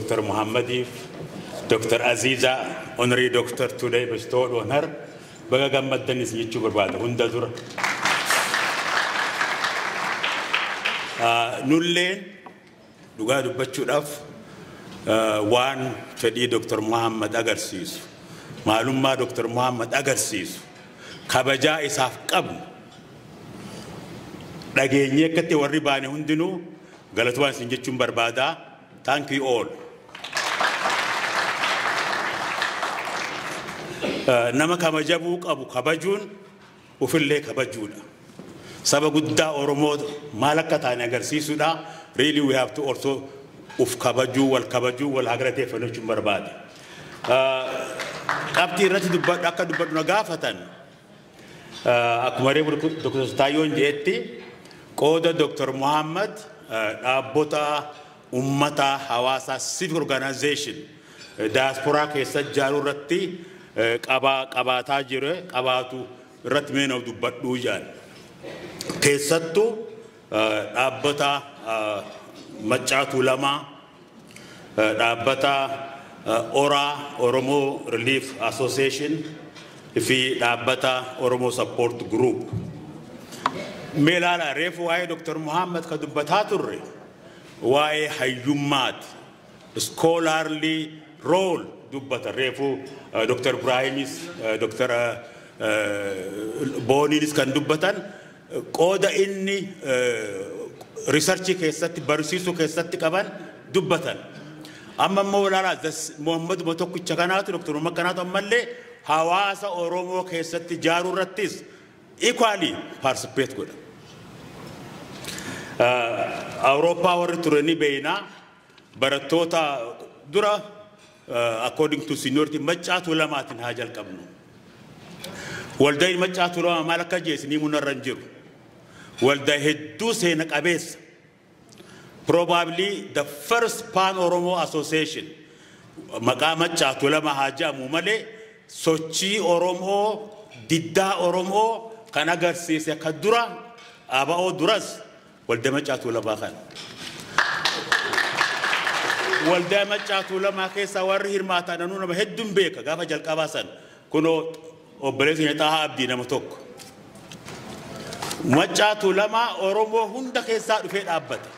Dr. Muhammadiif, Dr. Aziza, honorary doctor today bestowed on her, baga gammaddanis jechuu barbaada hunda dura. Nulleen dhugaa dubbachuudhaaf waan fedhii Dr. Muhammad agarsiisu, maalummaa Dr. Muhammad agarsiisu, kabajaa isaaf qabnu dhageenyee akkatti warri baane hundinuu galatumaan isin jechuun barbaadaa. Thank you all. Nama kabajamuu qabu kabajuun ufillee kabajuudha. Saba guddaa Oromoo maal akka taane agarsiisuudha. Really we have to also uf kabajuu, wal kabajuu, wal galateeffachuun barbaade. Qabxii irratti dubbadhu akka dubbadhu na gaafatan akkuma reefu Dr. Taayyoon jedhetti qooda Dr. Muhammad dhaabbota ummata hawaasaa civic organization diasporaa keessa ijaaruu irratti qabaataa jiru qabaatu irratti mee naaf dubbadhuu jedhan. Keessattuu dhaabbata Maccaa Tuulamaa, dhaabbata Oraa Oromoo Relief Association fi dhaabbata Oromoo Support Group. Mee ilaala reefu waa'ee Dr. Muhammad ka dubbataa turre waa'ee hayyummaati. Scholarly role dubbata reefu Dr. Ibrahimis Dr. Booniinis kan dubbatan qooda inni researchii keessatti barsiisuu keessatti qaban dubbatan. Amma immoo ilaalaa Muhammaduma tokkicha kanaatu Dr. Muhammad kanaatu ammallee hawaasa Oromoo keessatti ijaaruu irrattis equally participate godha. Awurooppaa warri ture ni beekna barattoota dura according to seniority Maccaa Tuulamaatiin haa jalqabnu. Waldaan Maccaa Tuulamaa maal akka jees ni munarra hin jiru. Waldaa hedduu seena qabeessa. Probably the first Pan Oromo Association maqaa Maccaa Tuulamaa haa jedhamu malee sochii Oromoo diddaa Oromoo kan agarsiise akka dura ABO duras waldaa Maccaa Tuulamaa kana. Waldaa Maccaa Tuulamaa keessaa warri hirmaatan anuu nama hedduun beeka gaafa jalqabaa san kunoo obboleessi keenya Xaahaa Abdii nama tokko. Maccaa Tuulamaa Oromoo hunda keessaa dhufee dhaabbate.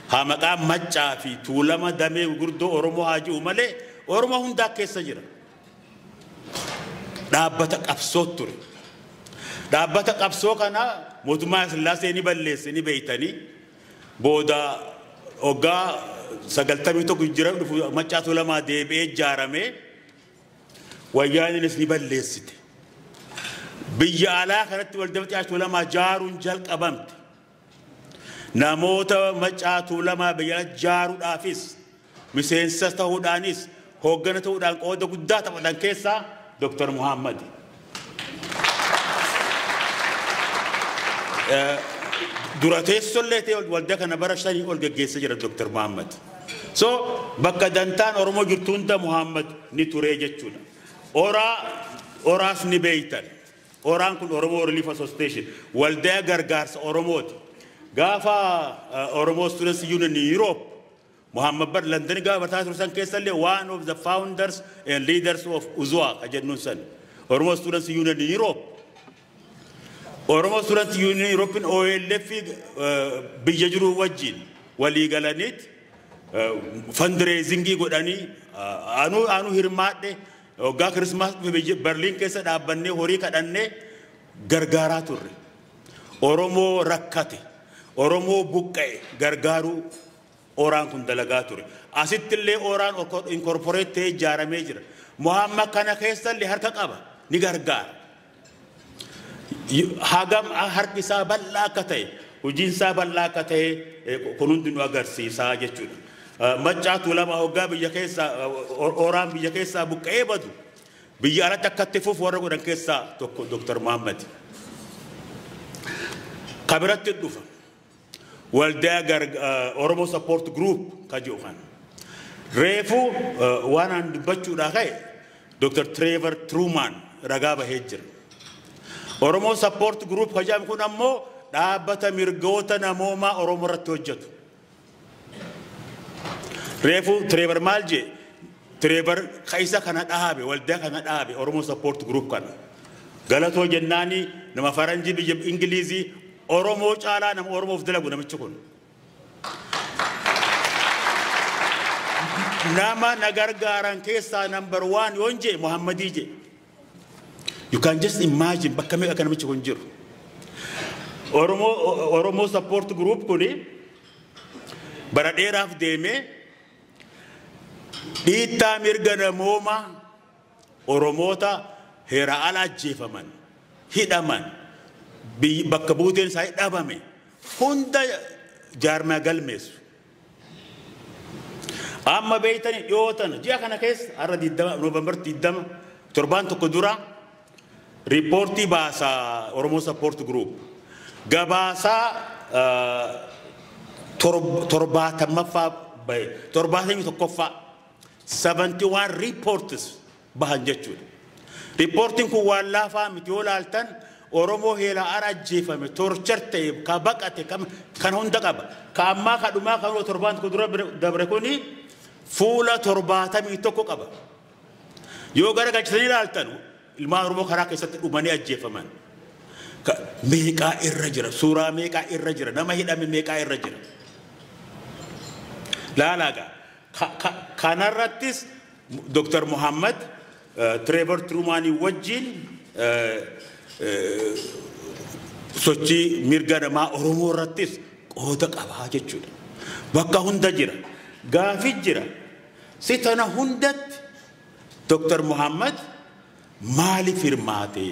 Haa maqaa Maccaa fi Tuulama damee gurguddoo Oromoo haa jiru malee Oromoo hundaa keessa jira. Dhaabbata qabsoo ture. Dhaabbata qabsoo kana mootummaa Sillaasee ni balleesse ni beeytanii booda hoggaa 91 jira dhufu Maccaa Tuulamaa deebi'ee ijaaramee wayyaaniinis ni balleessite. Biyya alaa kanatti waldaa Maccaa Tuulamaa ijaaruun jalqabamte. Namoota Maccaa Tuulamaa biyya alaa ijaaruudhaafis miseensa ta'uudhaanis hooggana ta'uudhaan qooda guddaa taphatan keessaa Dr. Muhammad. Dura teessollee ta'e waldaa kana bara 5 ol geggeessa jira Dr. Muhammad. So bakka dantaan Oromoo jirtu hunda Muhammad ni ture jechuudha. Oraas ni beeytan. Oraan kun Oromoo Relief Association waldaa gargaarsa Oromooti. Gaafa Oromoo Students Union in Europe Muhammad bar London gaafa bartaa ture san keessallee one of the founders and leaders of UZUA ka jennuun san. Oromoo Students Union in Europe. Oromoo Students Union Europe OLF biyya jiru wajjin walii galaniit fundraisingii godhanii anuu hirmaadhe waggaa Kirismaas dhufe Berliin keessa dhaabbannee horii kadhannee gargaaraa turre. Oromoo rakkate, Oromoo buqqa'e gargaaruu Oraan kun dalagaa ture. Asittillee Oraan incorporate ta'ee ijaaramee jira. Muhammad kana keessallee harka qaba ni gargaara. Hagam harki isaa bal'aa akka ta'e, hojiin isaa bal'aa akka ta'e kun hundinuu agarsiisaa jechuudha. Maccaa Tuulamaa hoggaa biyya keessaa Oraan biyya keessaa buqqa'ee badu biyya alatti akka itti fufu warra godhan keessaa tokko Dr. Muhammad. Kabiratti dhufa. Waldaa Oromoo Support Group ka jedhu kana. Reefu waan an dubbachuudhaa ka'e Dr. Trevor Truman ragaa bahee jira. Oromoo Support Group ka jedhamu kun ammoo dhaabbata mirgoota namoomaa Oromoo irratti hojjetu. Reefu Trevor maal jee? Trevor kaisa kana dhaabe, waldaa kana dhaabe, Oromo Support Group kana. Galatoo jennaani nama faranjii biyya Ingilizii Oromoo caalaa nama Oromoof dalagu namichi kun. Nama na gargaaran keessaa number 1 yoon jee Muhammadii jee. You can just imagine bakka meeqa akka namichi kun jiru. Oromo Support Group kuni bara dheeraaf deemee dhiittaa mirga namooma Oromoota heera ala ajjeefaman, hidhaman, bakka buuteen isaanii dhabame hunda jaarmaa galmeessu. Amma beeytanii dhiyootan ji'a kana keessa har'a 20 Noovembar 20 torbaan tokko dura riippoortii baasaa Oromo Support Group gabaasaa 70ffaa bahe, 71ffaa 71 reports bahan jechuudha. Riippoortiin kun waan laafaa miti yoo laaltan Oromoo heela ara ajjeefame, torchar ta'e, ka baqate, kan hunda qaba. Ka ammaa ka dhumaa kan torbaan tokko dura dabre kuni fuula 71 qaba. Yoo gara galchisanii ilaaltan ilmaan Oromoo karaa keessatti dhumanii ajjeefaman. Meeqaa irra jira, suuraa meeqaa irra jira, nama hidhame meeqaa irra jira. Laalaagaa kanarrattis Dr. Muhammad Trevor Trumaanii wajjin sochii mirga namaa Oromoo irrattis qooda qabaa jechuudha. Bakka hunda jira, gaafii jira. Si tana hundatti Dr. Muhammad maaliif hirmaate?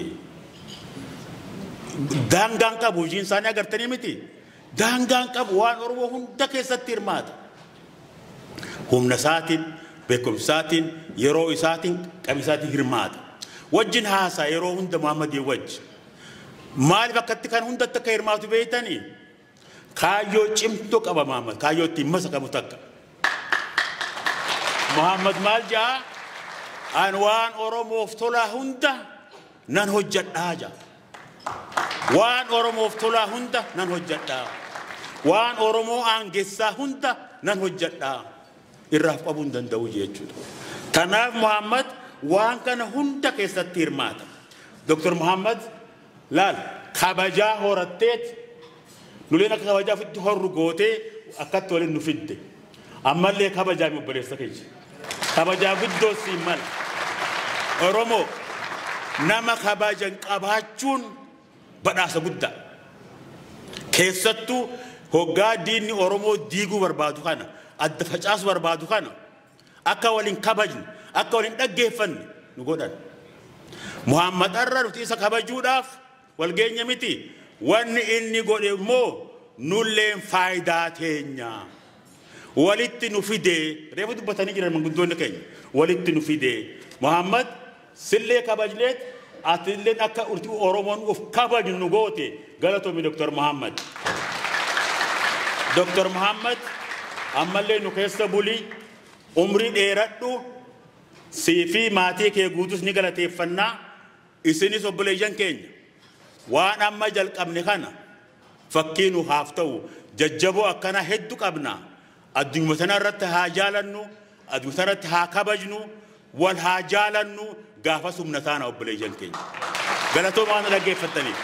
Daangaan qabu hojiin isaanii agartanii miti. Daangaan qabu waan Oromoo hunda keessatti hirmaata. Humna isaatiin, beekumsa isaatiin, yeroo isaatiin, qabeenya isaatiin hirmaata. Wajjin haasaa yeroo hunda Muhammadii wajji. Maaliif akkatti kan hundatti akka hirmaatu beektanii? Kaayyoo cimtuu qaba Muhammad, kaayyoo ittiin masakamu takka. Muhammad maal jaa? An waan Oromoof tolaa hunda nan hojjedhaa jaa. Waan Oromoof tolaa hunda nan hojjedhaa. Waan Oromoo aangessaa hunda nan hojjedhaa. Irraaf qabuu hin danda'u jechuudha. Kanaaf Muhammad waan kana hunda keessatti hirmaata. Dr. Muhammad laal kabajaa horatteet nuleen akka kabajaa ofitti horru gootee akkatti waliin nu fidde. Ammallee kabajaa mi obboleessa keenya. Kabajaa guddoo siin mala. Oromoo nama kabajan qabaachuun badhaasa guddaa. Keessattuu hoggaa diinni Oromoo diiguu barbaadu kana, adda facaasuu barbaadu kana akka waliin kabajnu, akka waliin dhaggeeffanne nu godhan. Muhammad har'a nuti isa kabajuudhaaf walgeenya miti. Wanni inni godhe immoo nulleen faayidaa teenya. Walitti nu fidee, reefu dubbatanii jiran manguddoonni keenya. Walitti nu fidee. Muhammad sillee kabajleet atilleen akka Oromoon of kabajnu nu goote galatoomi Dr. Muhammad. Dr. Muhammad ammallee nu keessa bulii umrii dheeradhu sii fi maatii kee guutus ni galateeffannaa isinis obboleeyyan keenya waan amma jalqabne kana fakkii nu haaf ta'u jajjaboo akkana hedduu qabna addunyaa tana irratti haa jaalannu addunyaa tana irratti haa kabajnu wal haa jaalannu gaafa humna taana obboleeyyan keenya galatoomaa waan dhaggeeffattaniif.